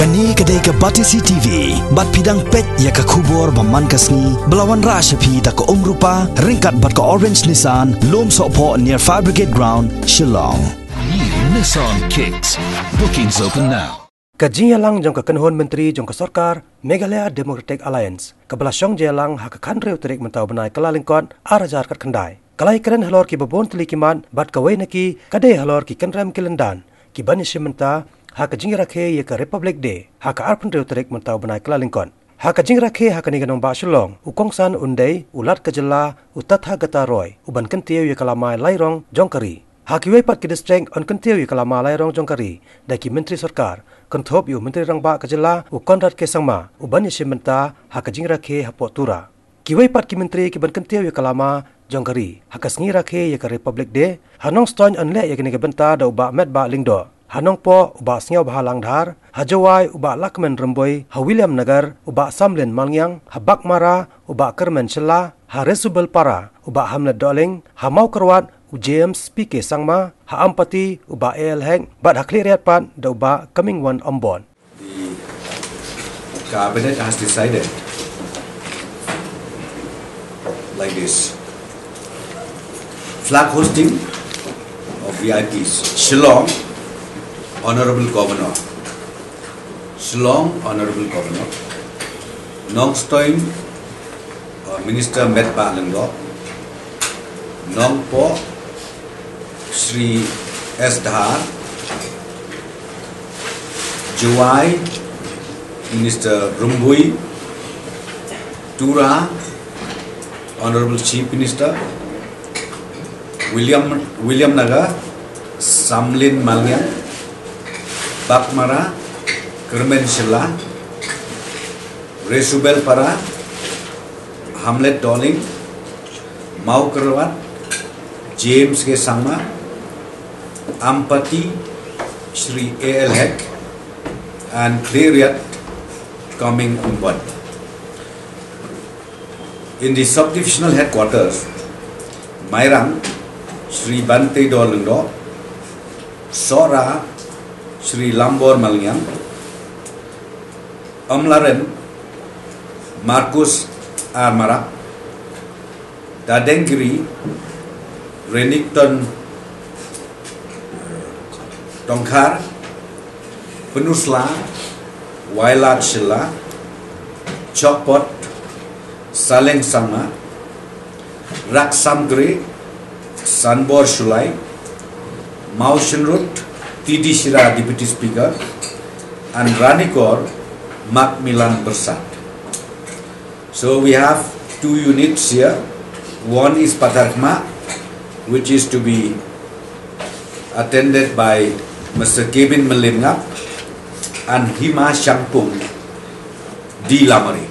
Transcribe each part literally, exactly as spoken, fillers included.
Kane ka dei ka Batesi T V, bad phi dang peit ïa ka khubor ba man ka sngi, ba la wanrah sha phi da ka Umrupa, ryngkat bad ka Orange Nissan, Lumsohphoh near Fire Brigade Ground, Shillong. New Nissan Kicks. Bookings open now. Ka jingïalang jong ka kynhun myntri jong ka sorkar Meghalaya Democratic Alliance, kaba la shong jingïalang ha ka khathynriew tarik mynta u bnai Kyllalyngkot, ar hajar khatkhyndai, ka la ïakren halor kiba bun tylli ki mat, bad kawei na ki ka dei halor ki kynrem ki lyndan kiban ïashim bynta ha ka jingrakhe ïa ka Republic Day ha ka arphew hynriew tarik mynta u bnai Kyllalyngkot. Ha ka jingrakhe ha kane ka nongbah Shillong, u kongsan un dei u Lat ka jylla, u Tathagata Roy, uban kyntiew ïa ka lama lairong jong ka ri. Ha kiwei pat ki distrik yn kyntiew ïa ka lama lairong jong ka ri da ki myntri sorkar, kynthup ïa u Myntri Rangbah ka jylla, u Conrad K Sangma, uban ïashim bynta ha ka jingrakhe hapoh Tura. Kiwei pat ki myntri kiban kyntiew ïa ka lama jong ka ri ha ka sngi rakhe ïa ka Republic Day, ha Nongstoiñ yn leh ïa kane ka bynta da u Bah Metbah Lyngdoh, ha Nongpoh u Bah Sniawbhalang Dhar, ha Jowai u Bah Lahkmen Rymbui, ha Williamnagar u Bah Samlin Malngiang, ha Baghmara u Bah Kyrmen Shylla, ha Resubelpara u Bah Hamlet Dohling, ha Mawkyrwat u James P K Sangma, ha Ampati u Bah A L Hek, bad ha Khliehriat pat da u Bah Comingone Ymbon. The cabinet has decided like this. Flag hosting of V I Ps. Shillong, Honorable Governor. Shillong, Honorable Governor. Nongstoiñ, uh, Minister Metbah Lyngdoh. Nongpoh, Shri S Dhar. Jowai, Minister Rymbui. Tura, Honorable Chief Minister. William, Williamnagar, Samlin Malngiang. Baghmara, Kyrmen Shylla. Resubelpara, Hamlet Dohling. Mawkyrwat, James K Sangma. Ampati, Shri A L Hek. And Khliehriat, Comingone Ymbon. In the subdivisional headquarters, Mairang, Shri Banteidor Lyngdoh. Sohra, Shri Lambor Malngiang. Umlarem, Marcus R Marak. Dadengri, Renikton Tongkhar. Pynursla, Wailadmiki Shylla. Chokpot, Saleng Sangma. Raksamgre, Sanbor Shullai. Mawshynrut, T D Shira, Deputy Speaker. And Ranikor, Macmillan Byrsat. So we have two units here. One is Patharkhmah, which is to be attended by Mister Kevin Mylliemngap and Hima Shangpung, D Lamare.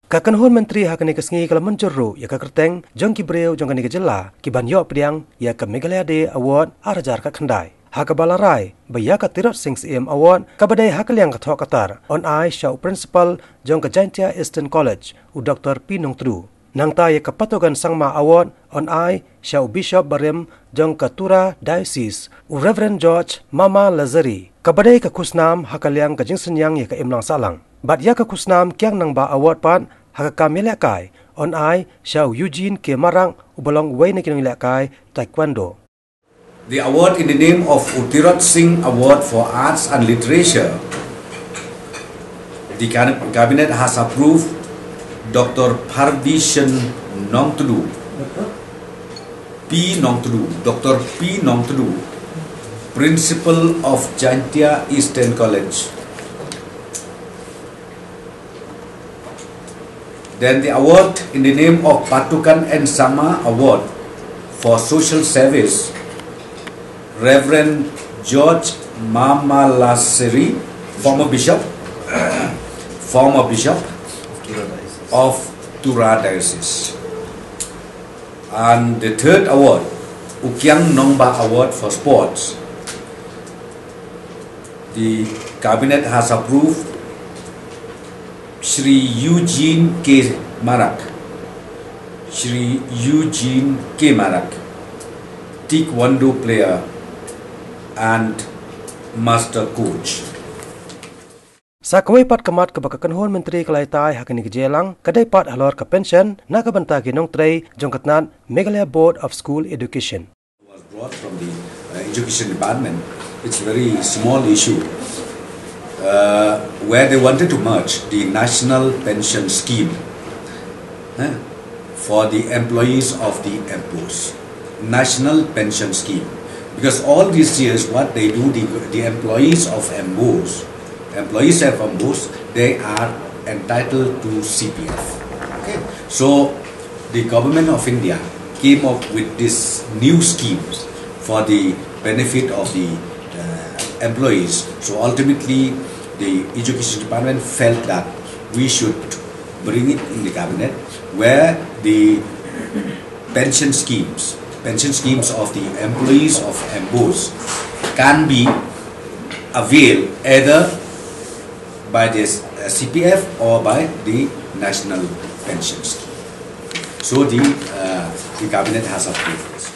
Ka kynhun myntri ha kane ka sngi ka la mynjur ruh ïa ka kyrteng jong ki briew jong kane ka jylla kiban ïoh pdiang ïa ka Meghalaya Day Award ar hajar khatkhyndai, ha kaba la rai ba ïa ka Tirot Sing Syiem Award, kaba dei ha ka liang ka thoh ka tar, yn ai sha u Principal jong ka Jaintia Eastern College, u Doktor P Nongtdu. Nangta ïa ka Patogen Sangma Award yn ai sha u Bishop barim jong ka Tura Diocese, u Reverend George Mama Lazari, kaba dei ka khusnam ha ka liang ka jingsynñiang ïa ka imlang sahlang. Bad ïa ka khusnam Kiang Nangbah Award pat ha ka kam ïalehkai yn ai sha u Eugene K Marak, uba long uwei na ki nongïalehkai Taekwondo. The award in the name of U Tirot Sing Award for Arts and Literature, the Cab-, Cabinet has approved Doctor Parbishen Nongtdu, P Nongtdu, Doctor P Nongtdu, Principal of Jaintia Eastern College. Then the award in the name of Patogen N Sangma Award for Social Service, Reverend George Mamalassery, former bishop, former bishop of Tura Diocese. And the third award, U Kiang Nangbah Award for Sports. The cabinet has approved Shri Eugene K Marak. Shri Eugene K Marak, Taekwondo player and master coach. Sa kawei pat ka mat kaba ka kynhun myntri ka la ïatai ha kane ka jingïalang ka dei pat halor ka pension na ka bynta ki nongtrei jong ka tnat Meghalaya Board of School Education. Was brought from the uh, education department. It's a very small issue uh, where they wanted to merge the national pension scheme eh, for the employees of the M P Os, national pension scheme. Because all these years, what they do, the, the employees of M P Os, employees of M P Os, they are entitled to C P F. Okay, so the government of India came up with this new schemes for the benefit of the uh, employees. So ultimately, the education department felt that we should bring it in the cabinet where the pension schemes, pension schemes of the employees of M P Os can be availed either by the uh, C P F or by the National Pension Scheme. So the, uh, the cabinet has approved this.